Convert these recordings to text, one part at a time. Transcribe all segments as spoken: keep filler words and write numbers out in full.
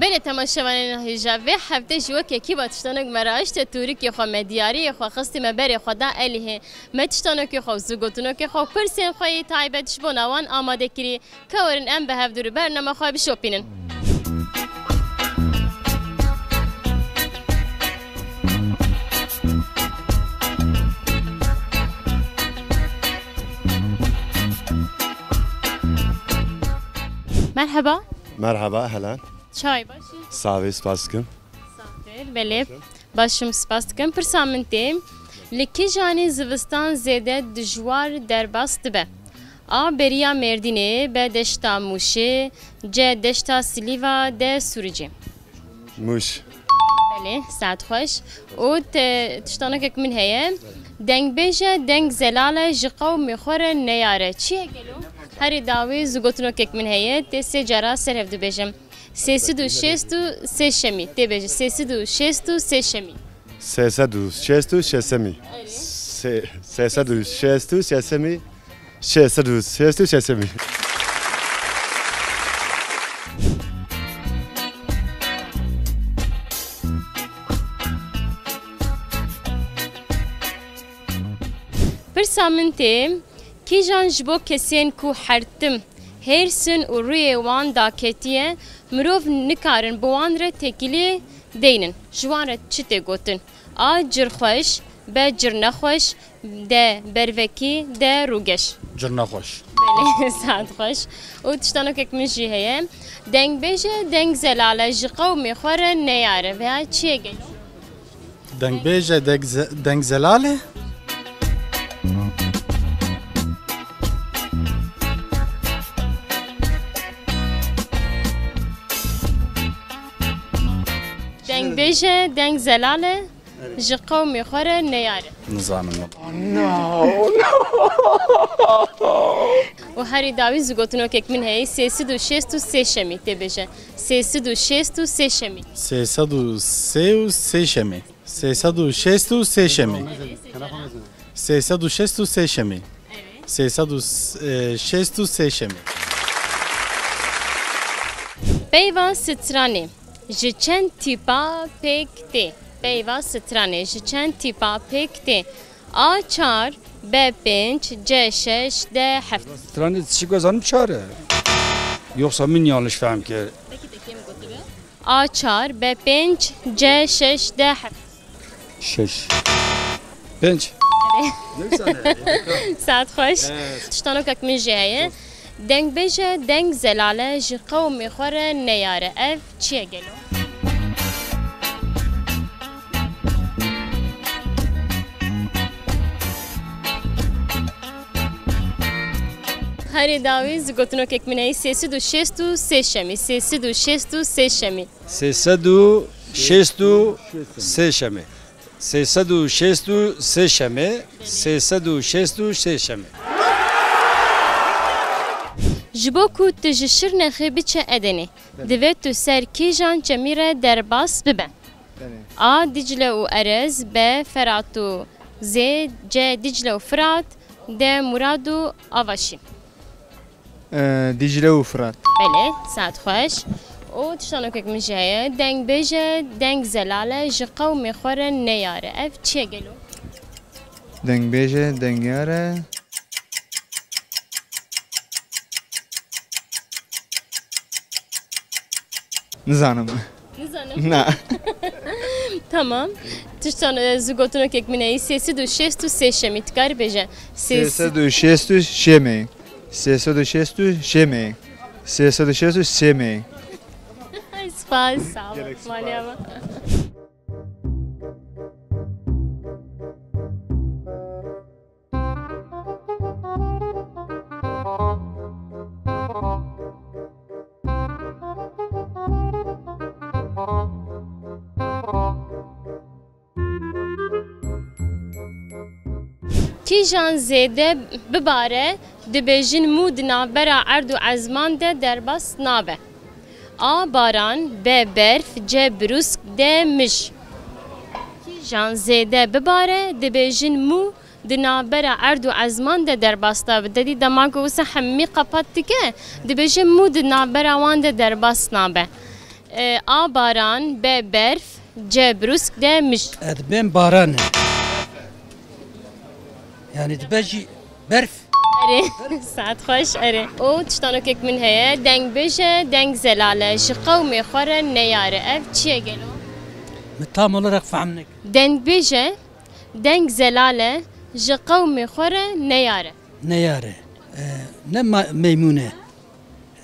Gelê temaşevanên hêja, vê hefte jî wek yekî ba tiştanek me rahişte tûrikê xwe, me diyariyê xwe xistî me berê xwe da Elîhê. Me tiştanokê xwe û zigotinokê xwe û pirsên xwe yê taybet ji bona wan amade kirî. Ke werin em bi hevdû re bernama xwe bişopînin. Merheba. Merheba, ehlen. Çawa yî, baş î? Savê, spas dikim. Saxtir, belê. Baş im. Baş im, spas dikim. Pirsa min tê, li kîjanê zivistan zêde dijwar derbas dibe? A, beriya Mêrdînê, B, deşta Mûşê, C, deşta Silîva, D, Sûricê. Mûş. Belê, saet xweş. Û te, tiştanokek min heye. Dengbêje, deng zelal e, ji qewmê xwe re neyare. Çi ye gelo? Herî dawî zigotinokek min heye, tê sê cara ser hev dibêjim. Sê sed û şêst û sê şemî. Tê bêje, sê sed û şêst û sê şemî. Sê sed û şêst û sê şemî. Erê. Sê-, sê sed û şêst û sê şemî. Sê sed û şêst û sê şemî. Pirsa min tê, kîjan ji bo kesên ku her tim hêrs in û rûyê wan daketiye, mirov nikarin bi wan re têkilî deynin. Ji wan re çi tê gotin? A, cirxweş, B, cirnexweş, D, bervekî, D, rûgeş. Cirnexweş. Belê, saet xweş. Û tiştanokek min jî heye. Dengbêje, deng zelal e, ji qewmê xwe re neyare. Veya çi ye gelo? Dengbêje, deng ze-, deng zelal e? Dengbêje, deng zelal e, ji qewmê xwe re neyare. Nizanim wela. Û herî dawî zigotinokek min heye, sê sed û şêst û sê şemî tê bêje. Sê sed û şêst û sê şemî. Sê sed û sê û sê şemî. Sê sed û şêst û sê şemî. Sê sed û şêst û sê şemî. Sê sed û şêst û sê şemî. Peyva stranê ji çend tîpa pêk tê? Peyva stranê ji çend tîpa pêk tê? A çar, B pênc, C şeş, D heft. Stranê çi ku zanim çar e. Yoksa min yanlış fehm kir. Peki, peki, mi gotibe? A çar, B pênc, C şeş, D heft. Şeş. Pênc. Saet xweş. Tiştanokek min jî heye. Dengbêje, deng zelal e, ji qewmê xwe re neyare. Ev çi ye gelo? Herî dawî zigotinokek min heye, sê sed û şêst û sê şemî, sê sed û şêst û sê şemî. Sê sed û şêst û sê şemî. Sê sed û şêst û sê şemê, sê sed û şêst û sê şemê. Ji bo ku tu ji Şirnexê biçe Edenê, divê tu ser kîjan çemî re derbas bibe? Belê. A, Dicle û Erez, B, Ferat û Zê, C, Dicle û Firat, D, Murad û Avaşî. Ee, Dicle û Firat. Belê, saet xweş. Û tiştanokek min jî heye. Dengbêje, deng zelal e, ji qewmê xwe re neyare. Ev çi ye gelo? Dengbêje, dengyar e. Nizanim. Nizanim. Na. Tamam. Tiştan, e, zigotinokek min heye, sê sed û şêst û sê şemî, tu karî bêje. Sê sed û şêst û şemê. Sê sed û şêst û şemê. Sê sed û şêst û şemê. Ay, spas, sağ ol. Gerek spas. Maliye bak. Kîjan zêde bibare, dibêjin mû di navbera erd û ezman de derbas nabe? A, baran, B, berf, C, brûsk, D, mij. Kîjan zêde bibare, dibêjin mû di navbera erd û ezman de derbas nabe. Dedî dema ku wisa hemî qepat dike, dibêje mû di navbera wan de derbas nabe. E, A baran, B berf, C brûsk, D mij. Ez dibêm baran e. Yani dibe jî berf. Erê, saet xweş, erê. Û tiştanokek min heye, dengbêje, deng zelal e, ji qewmê xwe re neyar e. Ev çi ye gelo? Min tam olarak fehm nekir. Dengbêje, deng zelal e, ji qewmê xwe re neyar e. Neyar e. E, ne ma-, meymûn e.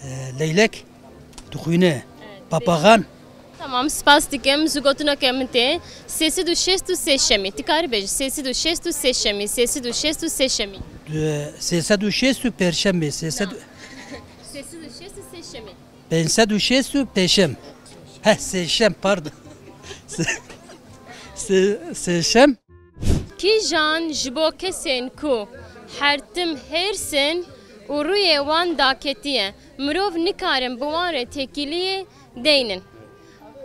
E, leylek dixwîne. Evet, papaxan. Tamam, spas dikim. Ji gotineke min tê. Sê sed û şêst û sê şemî. Ti karî bêjî. Sê sed û şêst û sê şemî. Sê sed û şêst û sê şemî. E, sê sed û şêst û pêşemê. Sê sed. Sê sed û şêst û sê şemî. Pênc sed û şêst û pêşem. Heh, sêşem, pardon. Sê-, sê-, sêşem. Kîjan ji bo kesên ku her tim hêrs in û rûyê wan daketî ye, mirov nikarin bi wan re têkiliyê deynin?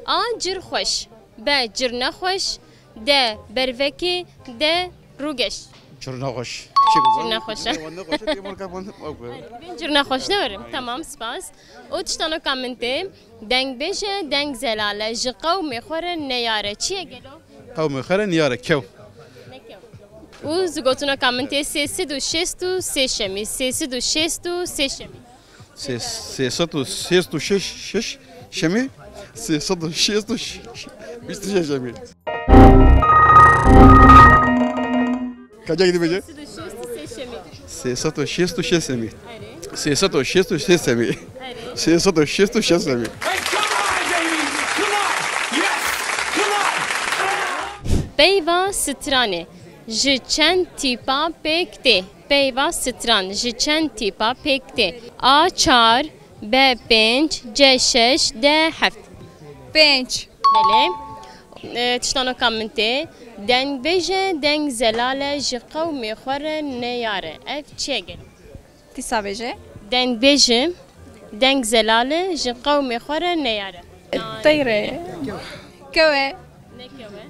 A. Cirxweş. B. Cirnexweş. D. Bervekî. D. Rûgeş. Cirnexweş. Cirnexweş e. Cirnexweş ne werim. Tamam, spas. Û tiştanoka min tê. Dengbêje, deng zelal e, ji qewmê xwe re neyar e. Çi ye gelo? Qewmê xwe re niyar e, kew. Û ji gotineka min tê sê sed û şêst û sê şemî, sê sed û şêst û sê şemî. Sê-, sê sed û şêst û şeş, şeş şemî, sê sed û şêst û şeş, bîst û şeş şemî. Kaçak gidip Ece? Sê sed û şêst û sê şemî. Sê sed û şêst û şeş şemî. Erê. Sê sed û şêst û şeş şemî. Erê. Sê sed û şêst û şeş şemî. Peyva stranê ji çend tîpa pêk tê? Peyva stran ji çend tîpa pêk tê? A çar, B pênc, C şeş, D heft. Pênc. Belê. E, tiştanoka min tê. Dengbêje, deng zelal e, ji qewmê xwe re neyar e. Ev çi ye gelo? Dîsa bêje. Dengbêje, deng zelal e, ji qewmê xwe re neyar e. Teyre. Kew e. Ne kew e.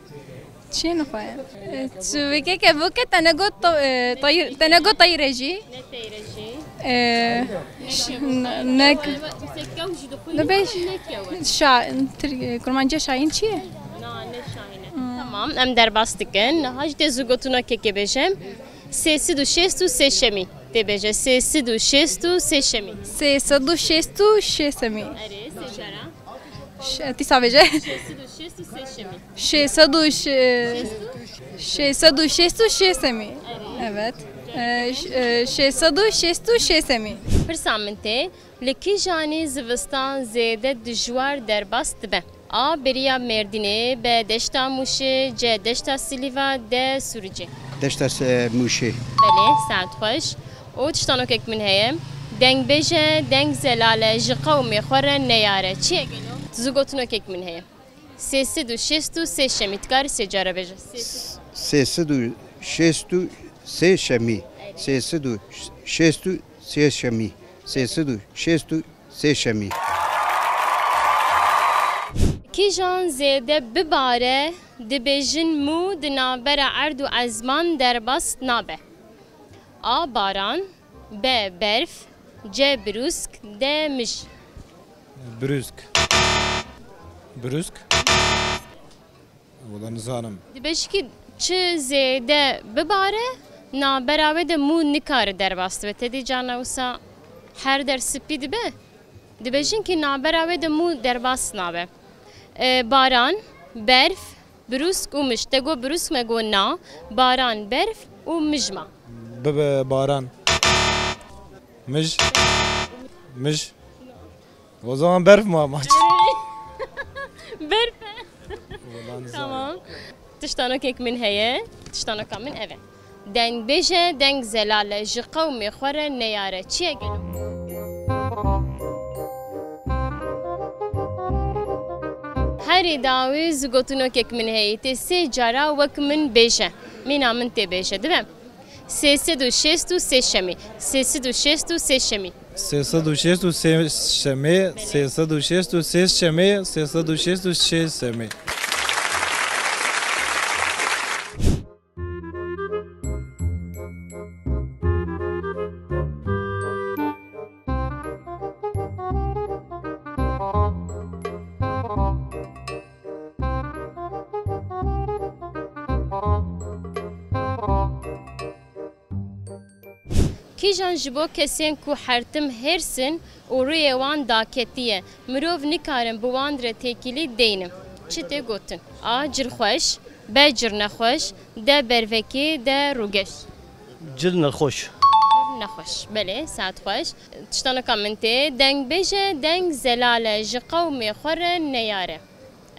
Çiyê nixwe. E, tu vekeke voke te ne got to-, e, tayr-, te ne got teyre jî. Ne teyre jî. E, ş-, ne, ne, Mesela kew jî dixwîne, ne be, ne kew e. Şa-, Tir-, e, Kurmanciya şahin çi ye? Na, ne şahin e. Hmm. Tamam, em derbas dikin. Niha jî tê zû gotina kekê bêje. Sê sed û şêst û sê şemî. Tê bêje sê sed û şêst û sê şemî. Sê sed û şêst û şêst şemî. Erê, sê cara. Ş-, dîsa bêje. Sê sed û şêst û sê şemî. Şêst sed û ş-, şêst sed û şêst û şêst şemî. Erê. Evet. E, ş-, e, şêst sed û şêst û şêst şemî. Pirsa min tê, li kîjanî zivistan zêde dijwar derbas dibe? A. Beriya Mêrdînê, B. Deşta Mûşê, C. Deşta Silîva, D. Sûricê. Deşta Se-, Mûşê. Belê, saet xweş. Û tiştanokek min heye. Dengbêje, deng zelal e, ji qewmê xwe re neyar e. Çi ye gelo? Zû gotinokek min heye. Sê sed û şêst û sê şemî. Dikarî sê cara bêje. Sê sed. Sê sed û şêst û sê şemî. Sê sed û şêst û sê şemî. Sê sed û şêst û sê şemî. Kîjan zêde bibare, dibêjin mû di navbera erd û ezman derbas nabe? A. Baran, B. Berf, C. Brûsk, D. Mij. Brûsk. Brûsk. Wala nizanim. Dibêjikî çi zêde bibare, navbera wê de mû nikare derbas dibe. Te dî carna wisa her der spî dibe. Dibêjin kî navbera wê de mû derbas nabe. E, baran, berf, brûsk û mij. Te got brûsk, me got na. Baran, berf û mij ma. Bibe baran. Mij. Mij. O zaman berf mi amaç? Berf e. Tamam. Tiştanokek min heye. Tiştanoka min ev e. Dengbêje, deng zelal e, ji qewmê xwe re neyar e. Çi ye gelo? Herî dawî zû gotinokek min heye. Tê sê cara wek min bêje. Mîna min tê bêje. Dibe. Sê sed û şêst û sê şemî. Sê sed û şêst û sê şemî. Sê sed û şêst û sê şemî. Belê. Sê sed û şêst û sê şemî. Sê sed û şêst û sê şemî. Kîjan ji bo kesên ku her tim hêrs in û rûyê wan daketî ye, mirov nikarin bi wan re têkilî deynin? Çi tê gotin? A. Cirxweş. B. Cirnexweş. D. Bervekê. D. Rûgeş. Cil nexweş. Nexweş. Belê, saet xweş. Tiştanoka min tê. Dengbêje deng zelal e, ji qewmê xwe re neyare.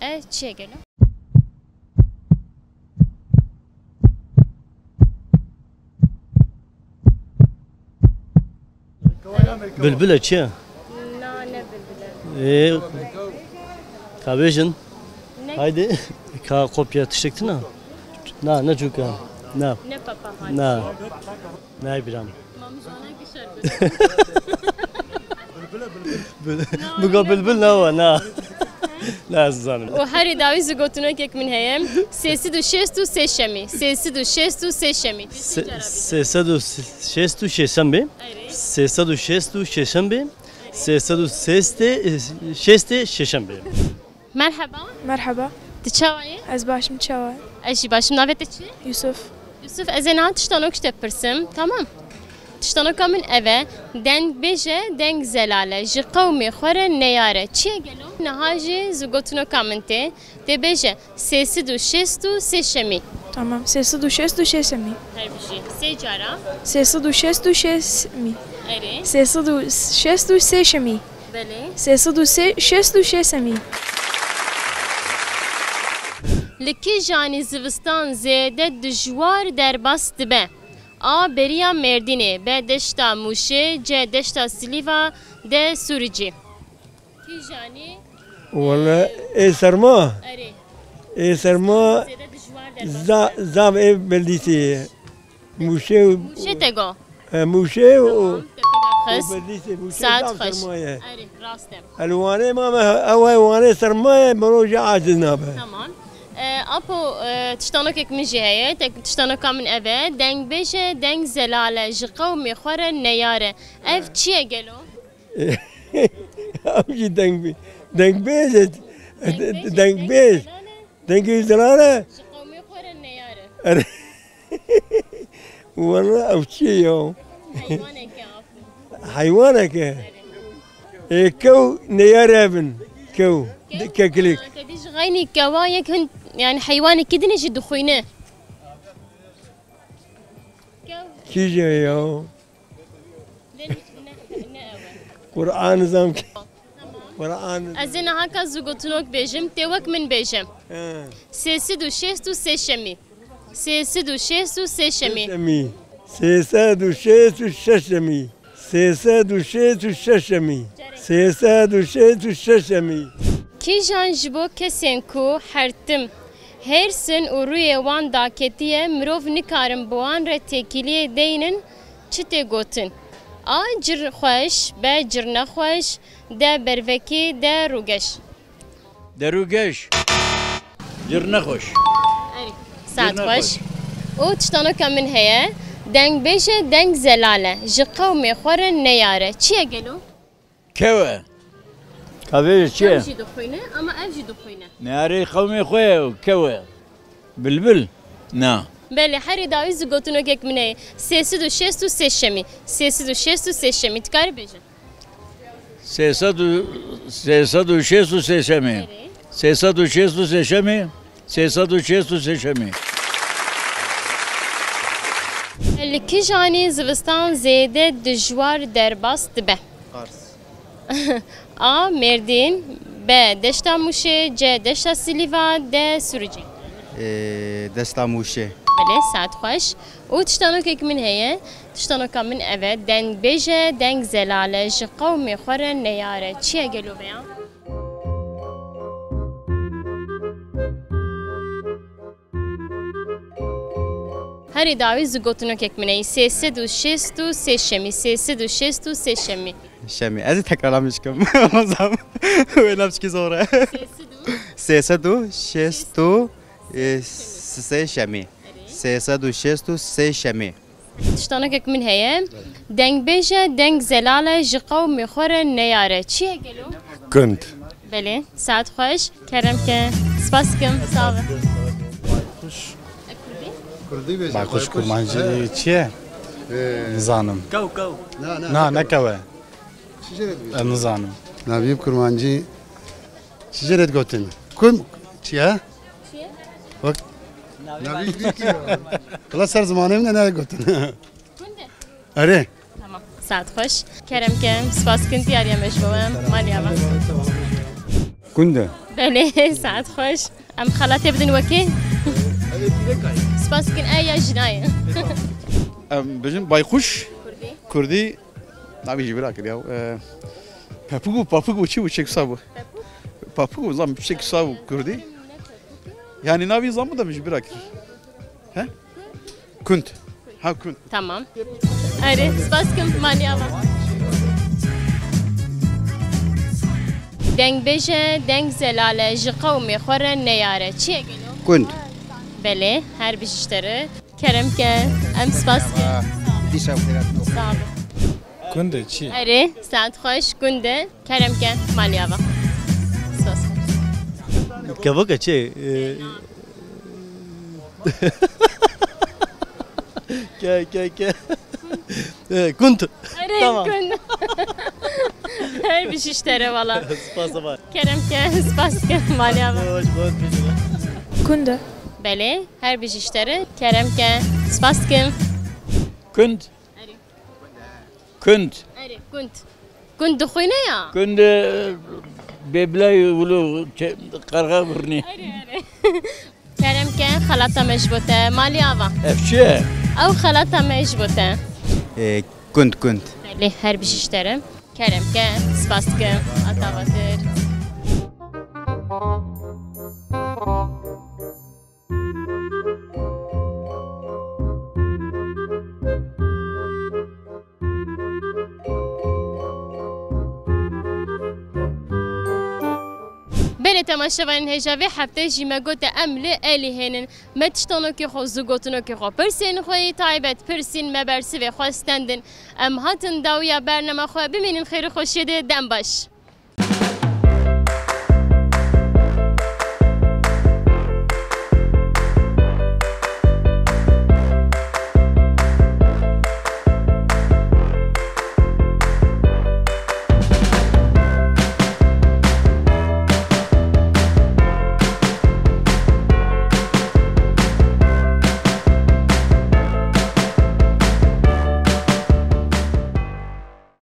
E, çi ye gelo? Bilbil e, çi ye? Na, ne bilbil e. Ê, ka bêjin. Ne? Haydi. Ka kopya tiştek tine. Na, ne çûka. Na. Ne papa haydi. Na. Na, biram. Mamizana gişer. Bil-, Bika bilbil ne wa, na. Na, ez zanim. Û herî dawî zû gotinokek min heye. Sê sed û şêst û sê şemî. Sê sed û şêst û sê şemî. Sê sed û şêst û şêşembe. Erê. Sê sed û şêst û şêşembe. Sê sed û şêst û şêşembe. Merheba. Merheba. Tu çawa yî? Ez baş im, çawa? Ez jî baş im. Navê te çi? Yusuf. Yusuf, ez ê niha tiştanok ji te pirsim. Tamam. Tiştanoka min ev e. Dengbêje deng zelal e, ji qewmê xwe re neyar e. Çi ye gelo? Niha jî zû gotinoka min tê. Tê bêje sê sed û şêst û sê şemî. Tamam. Sê sed û şêst û sê şemî. Her bijî. Sê cara. Sê sed û şêst û sê şemî. Erê. Sê sed û şêst û sê şemî. Belê. Sê sed û şêst û sê şemî. Li kîjanî zivistan zêde dijwar derbas dibe? A. Beriya Mêrdînê. B. Deşta Mûşê. C. Deşta Silîva. D. Sûricî. Kîjanî? Wele ê serma. Erê. Ê serma. Zêde dijwar derbas dibe. Za-, zav ê Bedlîsê ye. Mûşê û Mûşê te got. E, Mûşê û Tamam, te pê de xist. Û Bedlîsê, Mûşê Saet zaf xweş. Sermaye. Erê, rast e. El Wanê ma me, ew ê Wanê sermaye, mero jî aciz nabe. Tamam. E, apo, e, tiştanokek min jî heye. Tek tiştanoka min ev e. Dengbêje deng zelal e, ji qewmê xwe re neyar e. Ev çi ye gelo? Ew jî deng, dengbêj e. Dengbêj. Dengê zelal e. Ji qewmê xwe re neyar e. Erê. Wele ew çi ye ya? Heywaneke apo. Heywaneke. Ê kew neyar e bin. Kew. Kew? Keklik. Te dî ji xeynî kewa yek hin, yani heywanekî din jî dixwîne. Kew. Kî jî ya? Lê ne, ne ew e. Qur'an zam ki. Tamam. Qur'an. Ez ê niha ka zû gotinok bêjim, tê wek min bêje. He. Sê sed û şêst û sê şemî. Sê sed û şêst û sê şemî. Sê şemî. Sê sed û şêst û şeş şemî. Sê sed û şêst û şeş şemî. Sê sed û şêst û şeş şemî. Kîjan ji bo kesên ku her tim hêrs in û rûyê wan daketî ye, mirov nikarin bi wan re têkiliyê deynin, çi tê gotin? A. Cir xweş. B. Cir nexweş. D. Bervekê. D. Rûgeş. D. Rûgeş. Cir nexweş. Erê. Saet xweş. Cir nexweş. Û tiştanoka min heye. Dengbêje deng zelal e. Ji qewmê xwe re neyar e. Çi ye gelo? Kew e. Ka bêje çi ye? Ew jî dixwîne, ama ev jî dixwîne. Neyarê qewmê xwe ye û kew e. Bilbil? Na. Belê, herî dawî zû gotinokek min heye. Sê sed û şêst û sê şemî. Sê sed û şêst û sê şemî. Tu karî bêje. Sê sed û, sê sed û şêst û sê şemî. Erê. Sê sed û şêst û sê şemî. Sê sed û şêst û sê şemî. Li kîjanî zivistan zêde dijwar derbas dibe? Qars. A. Mêrdîn. B. Deşta Mûşê. C. Deşta Silîva. D. Sûricî. Ee, Deşta Mûşê. Belê, saet xweş. Û tiştanokek min heye. Tiştanoka min ev e. Dengbêje deng zelal e, ji qewmê xwe re neyar e. Çi ye gelo vêya? Herî dawî zû gotinokek min heye. Sê sed û şêst û sê şemî. Sê sed û şêst û sê şemî. Şemî. Ez ê tekrara min bikim. Wêna biçikî zor e. Sê sed û? Sê sed û şêst û sê şemî. Sê sed û şêst û sê şemî. Tiştanokek min heye. Dengbêje deng zelal e, ji qewmê xwe re neyar e. Çi ye gelo? Gund. Belê, saet xweş. Kerem ke. Spas dikim. Sağ ol. Baykuş. E, Kurdî? Kurdî bêje, baykuş, baykuş kurmancî çi ye? Nizanim. Kew, kew. Na, ne kewe. Çi jê re digotin? Ez nizanim. Navî bi kurmancî çi jê re digotin? Kum, çi ye? Wek navî jî dî ki. Wela ser zimanê min de ne gotin. Erê. Tamam. Saet xweş. Kerem ke, spas kin diyariya me ji bo me. Maliya me. Kunde. Belê, saet xweş. Em xelatê bidin wekê. Spas kin, e ya jina ye. Em bijin baykuş. Kurdî. Kurdî. Navî jî vira kir ya. E, pepûk û papûk û çi û çek sav bû. Papûk û zam çek sav bû kurdî. Yani navî zam bû da min jî vira kir. He? Kund. Ha, kund. Tamam. Erê, spas kim, maliya va. Deng bêje, deng zelale, ji qewmê xwe re neyare. Çi ye gelo? Kund. Belê, her bijî ji te re. Kerem ke, em spas ke. Dîsa xêrat. Sağ ol. Kunde çi? Erê, saet xweş, kunde. Kerem ke, maliya va. Spas. Kevoke çi? E, Ke, ke, ke. E, kunt. Erê, tamam. Kunt. Her bijî ji te re wala. Spas, spas. Kerem ke, spas ke, maliya va. Boş, boş, boş. Kunde. Belê, her bijî ji te re. Kerem ke, spas ke. Kund. Erê. Kund. Erê, kund. Kund dixwîne ya? Kund, e, bêbilay wilo çe-, qerxa birnî. Erê, erê. Kerem ke, xelata me ji bo te. Malî ava. Ev çi ye? Ew xelata me ji bo te. E, kund, kund. Belê, her bijî ji te re. Kerem ke, spas dikim. Heta batir. Belê temaşevanên hêja vê hefteyê jî me gote em li Êlihê nin. Me tiştanokê xwe, zû gotinokê xwe, pirsên xwe yê taybet pirsîn, me bersivê xwe stendin. Em hatin dawiya bernama xwe, bimînin xêr û xweşiyê de, dem baş.